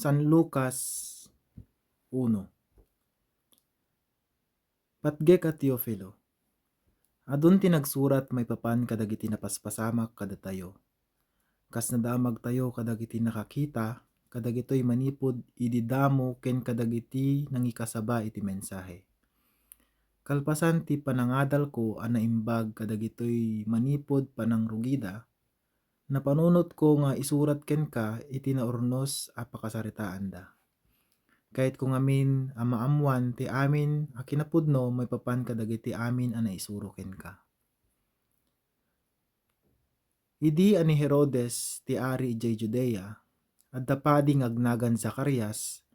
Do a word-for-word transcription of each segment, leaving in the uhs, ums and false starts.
San Lucas uno. Patgek a Teofilo, adun ti nagsurat maipapan kadagiti napaspasamak kadatayo, kas nadamagtayo kadagiti nakakita kadagitoy manipud idi damo ken kadagiti nangikasaba iti mensahe. Kalpasan ti panangadalko a naimbag kadagitoy manipud panangrugida, napanunotko nga isurat kenka iti naurnos a pakasaritaanda. Kayatko ngamin a maammoan ti amin a kinapudno maipapan kadagiti amin a naisuro kenka. Idi a ni Herodes ti ari idiay Judea, adda padi nga agnagan Zacarias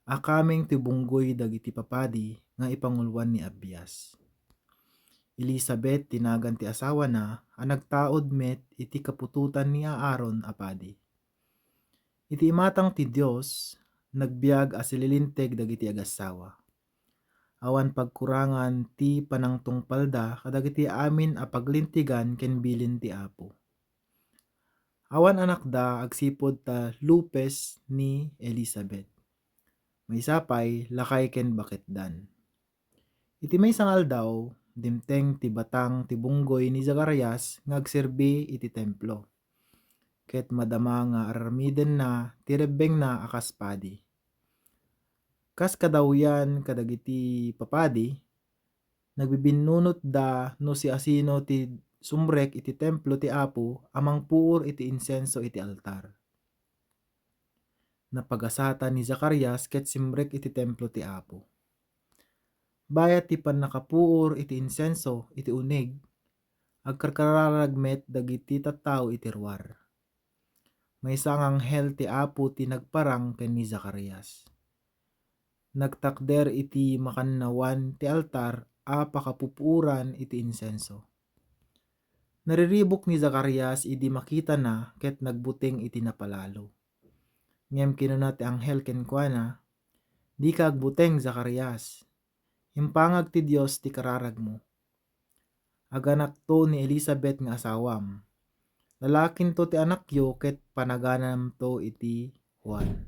a kameng ti bunggoy dagiti papadi nga ipanguloan ni Abias. Elisabet ti nagan ti asawana a nagtaud met iti kaputotan ni Aaron a padi. Iti imatang ti Dios, nagbiag a sililinteg dagiti agassawa. Awan pagkurangan ti panangtungpalda kadagiti amin a paglintegan ken bilin ti Apo. Awan anakda agsipud ta lupes ni Elisabet. Maysa pay, lakay ken baketdan. Iti maysa nga aldaw, dimteng ti batang ti bunggoy ni Zacarias nga agserbi iti templo. Ket madama nga araramidenna ti rebbengna a kas padi. Kas kadawyan kadagiti papadi, nagbibinnunotda no siasino ti sumrek iti templo ti Apo a mangpuor iti insenso iti altar. Napagasatan ni Zacarias ket simrek iti templo ti Apo. Bayat ti pannakapuor iti insenso iti uneg, agkarkararag met dagiti tattao iti ruar. Maysa nga anghel ti Apo ti nagparang ken ni Zacarias. Nagtakder iti makannawan ti altar a pakapupuoran iti insenso. Nariribuk ni Zacarias idi makitana ket nagbuteng iti napalalo. Ngem kinuna ti anghel kenkuana, "Dika agbuteng, Zacarias. Impangag ti Dios ti kararagmo. Aganakto ni Elisabet nga asawam. Lalakinto ti anakyo ket panaganamto iti Juan.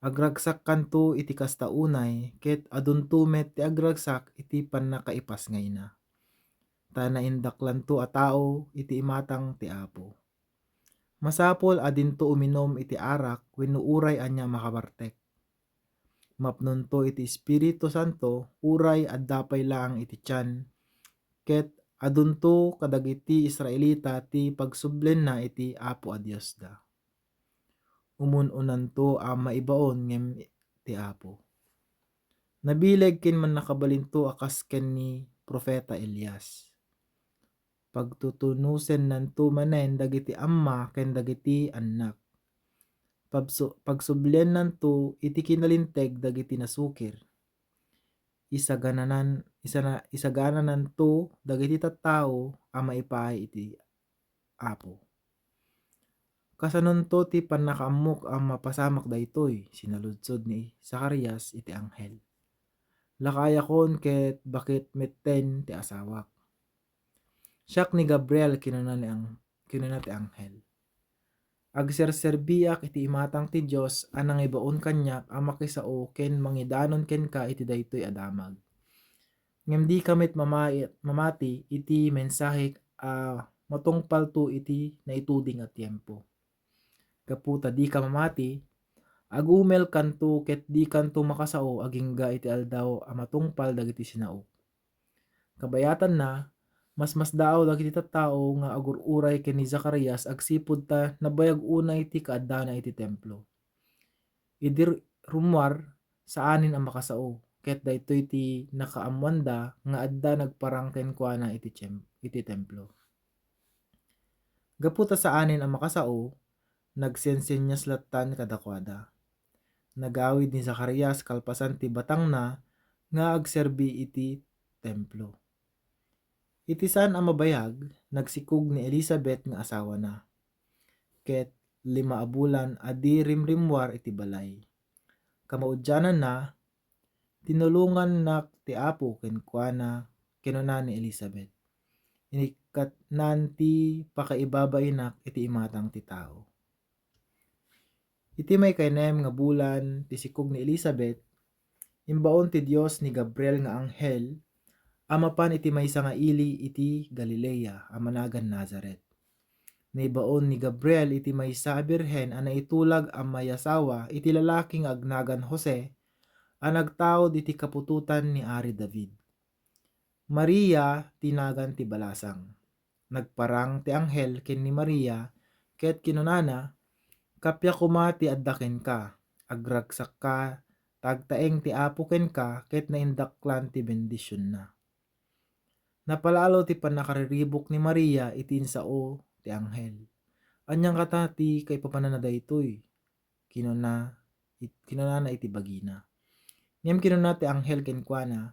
Agragsakkanto iti kasta unay, ket adunto met ti agragsak iti pannakaipasngayna. Ta naindaklanto a tao iti imatang ti Apo. Masapul a dinto uminum iti arak wenno uray ania a makabartek. Mapnonto iti Espiritu Santo uray adda pay laeng iti tian, ket adunto kadagiti Israelita ti pagsublenna iti Apo a Diosda. Umun-unanto a maibaon ngem ti Apo. Nabileg ken mannakabalinto a kas ken ni Profeta Elias. Pagtutunusennanto manen dagiti amma ken dagiti annak. Pabsu-, pagsubliannanto iti kinalinteg dagiti nasukir. Isagananan-, isana-, isaganananto dagiti tattao a maipaay iti Apo." "Kasanonto ti pannakaammok a mapasamak daytoy?" sinaludsod ni Zacarias iti anghel. "Lakayakon ket baket metten ti asawak." "Siak ni Gabriel," kinuna ni ang-, kinuna ti anghel. "Agserserbiak iti imatang ti Dios a nangibaon kaniak a makisao ken mangidanon kenka iti daytoy a damag. Ngem dika met mamait-, mamati iti mensahe a matungpalto iti naituding a tiempo. Gapu ta dika mamati, agumelkanto ket dikanto makasao agingga iti aldaw a matungpal dagiti sinaok." Kabayatanna, masmasdaaw dagiti tattao nga agur-uray ken ni Zacarias agsipud ta nabayag unay ti kaaddana iti templo. Idi r-, rummuar, saanen a makasao, ket daytoy ti nakaammoanda nga adda nagparang kenkuana iti tiem-, iti templo. Gapu ta saanen a makasao, nagsensenyas lattan kadakuada. Nagawid ni Zacarias kalpasan ti batangna nga agserbi iti templo. Iti saan a mabayag, nagsikog ni Elisabet nga asawana, ket lima a bulan a di rimrimmuar iti balay. Kamaudiananna, "Tinulongannak ti Apo," kenkuana, kinuna ni Elisabet. "Inikkatnan ti pakaibabainak iti imatang ti tao." Iti maikaynem nga bulan ti sikog ni Elisabet, imbaon ti Dios ni Gabriel nga anghel a mapan iti maysa nga ili iti Galilea a managan Nazaret. Naibaon ni Gabriel iti maysa a birhen a naitulag a mayasawa iti lalaki nga agnagan Jose a nagtaud iti kaputotan ni Ari David. Maria ti nagan ti balasang. Nagparang ti anghel ken ni Maria ket kinunana, "Kappia koma ti adda kenka, agragsakka ta agtaeng ti Apo kenka ket naindaklan ti bendisionna." Napalalo ti pannakariribuk ni Maria iti insao ti anghel. "Ania ngata ti kaipapananna daytoy?" kinuna, it-, kinunana iti bagina. Ngem kinuna ti anghel kenkuana,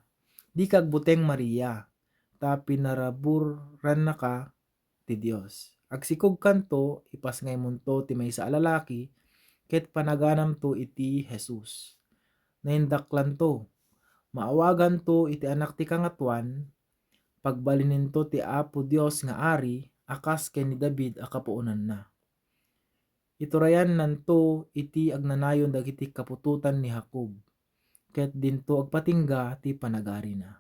"Dika agbuteng, Maria, ta pinaraburannaka ti Dios. Agsikogkanto, ipasngaymonto ti maysa a lalaki, ket panaganamto iti Jesus. Naindaklanto, maawaganto iti Anak ti Kangatoan, pagbalininto ti Apo Dios nga Ari a kas ken ni David a kapuonanna. Iturayannanto iti agnanayon dagiti kaputotan ni Jacob, ket dinto agpatingga ti panagarina."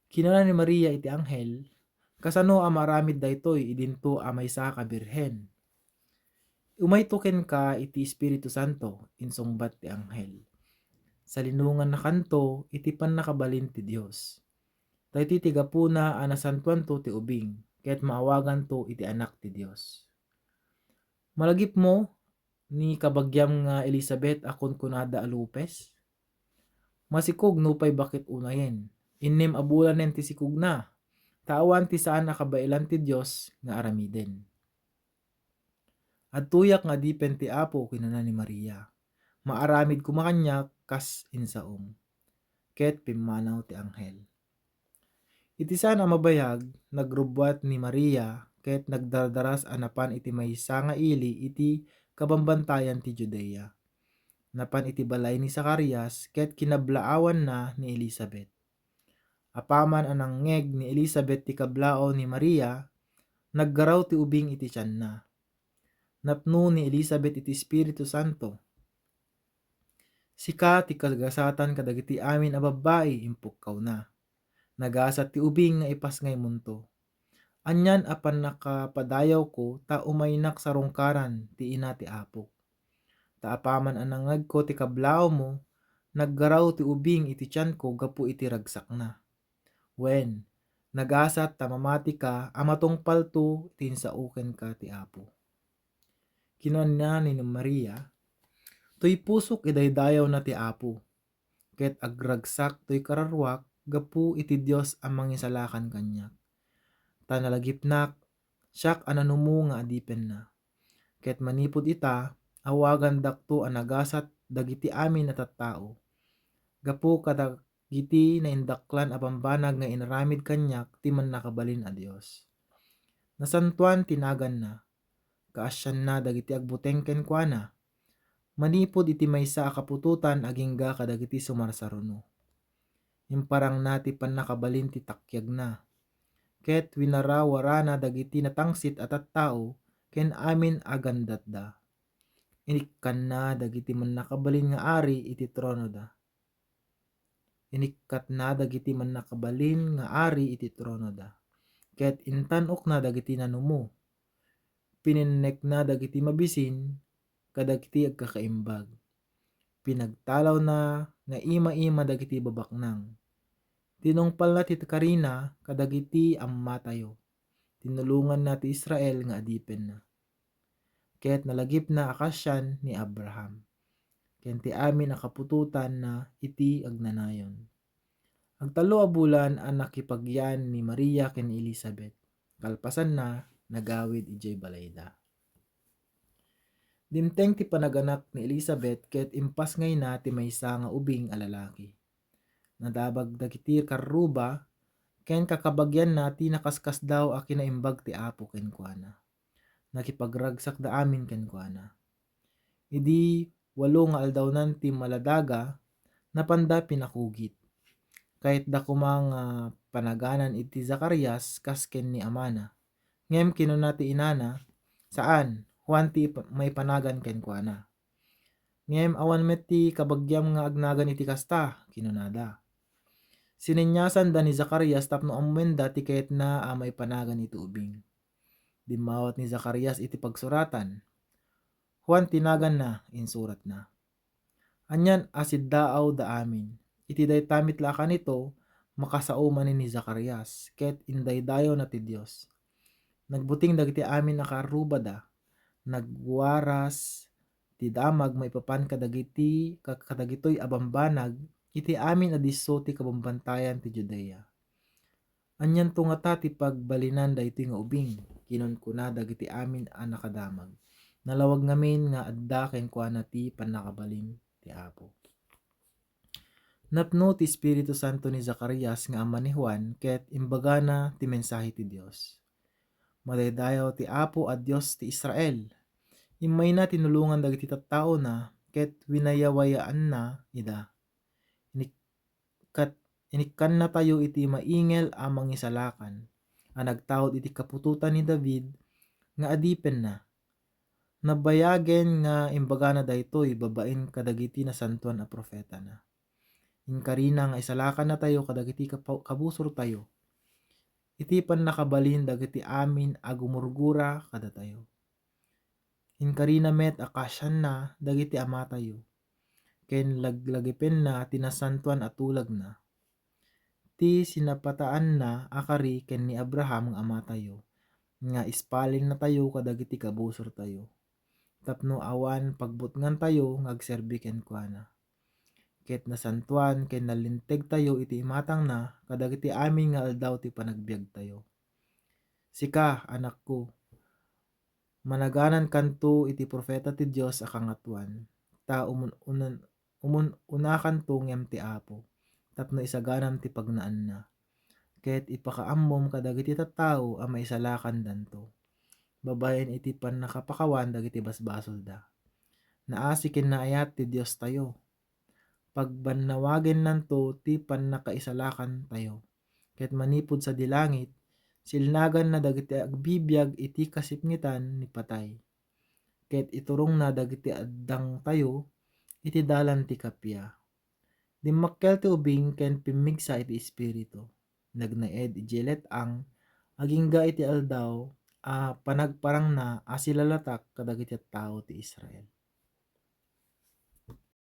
Kinuna ni Maria iti anghel, "Kasano a maaramid daytoy idinto a maysa ka birhen? Umayto kenka iti Espiritu Santo," insungbat ti anghel. "Salinongannakanto iti pannakabalin ti Dios. Daytoy ti gapuna a nasantoanto ti ubing, ket maawaganto iti Anak ti Dios. Malagipmo ni kabagiam nga Elisabet a kunkunada a lupes? Masikog nupay bakit unayen. Innem a bulanen ti sikogna, ta awan ti saan a kabaelan ti Dios nga aramiden." "Adtoyak nga adipen ti Apo," kinuna ni Maria. "Maaramid koma kaniak kas insaom." Ket pimmanaw ti anghel. Iti saan a mabayag, nagrubbuat ni Maria ket nagdardaras a napan iti maysa nga ili iti kabambantayan ti Judea. Napan iti balay ni Zacarias ket kinablaawanna ni Elisabet. Apaman a nangngeg ni Elisabet ti kablaaw ni Maria, naggaraw ti ubing iti tianna. Napno ni Elisabet iti Espiritu Santo. "Sika ti kagasatan kadagiti amin a babbai," impukkawna. "Nagasat ti ubing nga ipasngaymonto. Anian a pannakapadayawko ta umaynak sarungkaran ti ina ti Apok. Ta apaman a nangngegko ti kablaawmo, naggaraw ti ubing iti tianko gapu iti ragsakna. Wen, nagasat ta mamatika a matungpalto ti insao kenka ti Apo." Kinuna ni Maria, "Toy pusok idaydayawna ti Apo, ket agragsak toy kararruak gapu iti Dios a mangisalakan kaniak. Ta nalagipnak, siak a nanumo nga adipenna. Ket manipud ita, awagandakto a nagasat dagiti amin a tattao, gapu kadagiti naindaklan a bambanag nga inaramid kaniak ti Mannakabalin a Dios. Nasantoan ti naganna, kaasianna dagiti agbuteng kenkuana, manipud iti maysa a kaputotan agingga kadagiti sumarsaruno. Imparangna ti pannakabalin ti takiagna, ket winarawarana dagiti natangsit a tattao ken amin a gandatda. Inikkanna dagiti mannakabalin nga ari iti tronoda. Inikkatna dagiti mannakabalin nga ari iti tronoda, ket intan-okna dagiti nanumo. Pininnekna dagiti mabisin kadagiti agkakaimbag. Pinagtalawna nga ima-ima dagiti babaknang. Tinungpalna ti karina kadagiti ammatayo. Tinulonganna ti Israel nga adipenna. Ket nalagipna a kaasian ni Abraham, ken ti amin a kaputotanna iti agnanayon. Agtallo a bulan a nakipagyaan ni Maria ken ni Elisabet. Kalpasanna, nagawid idiay balayda. Dimteng ti panaganak ni Elisabet ket impasngayna ti maysa nga ubing a lalaki. Nadabag dagiti karruba ken kakabagianna ti nakaskasdaaw a kinaimbag ti Apo kenkuana. Nakipagragsakda amin kenkuana. Idi walo nga aldawnan ti maladaga, napanda pinakugit. Kayatda koma nga panaganan iti Zacarias kas ken ni amana. Ngem kinuna ti inana, "Saan, Juan ti ip-, maipanagan kenkuana." Ngem awan met ti kabagiam nga agnagan iti kasta," kinunada. Sininyasan da ni Zacarias tapno ammoenda ti kayatna a maipanagan iti ubing. Dimmawat ni Zacarias iti pagsuratan. "Juan ti naganna," insuratna. Anian a siddaaw da amin. Iti dayta met la a kanito, makasao manen ni Zacarias, ket indaydayawna ti Dios. Nagbuting dagiti amin a karrubada, nagwaras ti damag maipapan kadagiti, ka-, kadagitoy a bambanag iti amin a disso ti kabambantayan ti Judea. "Anianto ngata ti pagbalinan daytoy nga ubing?" kinunkuna dagiti amin a nakadamag. Nalawag ngamin nga adda kenkuana ti pannakabalin ti Apo. Napno ti Espiritu Santo ni Zacarias nga ama ni Juan ket imbagana ti mensahe ti Dios. "Madaydayaw ti Apo a Dios ti Israel. Immayna tinulongan dagiti tattaona ket winayawayaanna ida. Inik-, kat-, inikkannatayo iti maingel a mangisalakan a nagtaud iti kaputotan ni David nga adipenna. Nabayagen nga imbagana daytoy babaen kadagiti nasantoan a profetana. Inkarina nga isalakannatayo kadagiti kapa-, kabusortayo iti pannakabalin dagiti amin a gumurgura kadatayo. Inkarina met a kaasianna dagiti amatayo, ken laglagipenna ti nasantoan a tulagna, ti sinapataanna a kari ken ni Abraham nga amatayo, nga ispalinnatayo kadagiti kabusortayo, tapno awan pagbutngantayo nga agserbi kenkuana. Ket nasantoan ken nallintegtayo iti imatangna kadagiti amin nga aldaw ti panagbiagtayo. Sika, anakko, managanankanto iti profeta ti Dios a Kangatoan, ta umun-, unan-, umun-unakanto ngem ti Apo, tapno isaganam ti pagnaanna. Ket ipakaammom kadagiti tattao a maisalakandanto, babaen iti pannakapakawan dagiti basbasolda. Naasi ken naayat ti Diostayo. Pagbannawagennanto ti pannakaisalakantayo. Ket manipud sadi langit, silnaganna dagiti agbibiag iti kasipngetan ni patay. Ket iturongna dagiti addangtayo iti dalan ti kappia." Dimmakkel ti ubing ken pimmigsa iti Espiritu. Nagnaed idiay let-ang, agingga iti aldaw a panagparangna a silalatak kadagiti tattao ti Israel.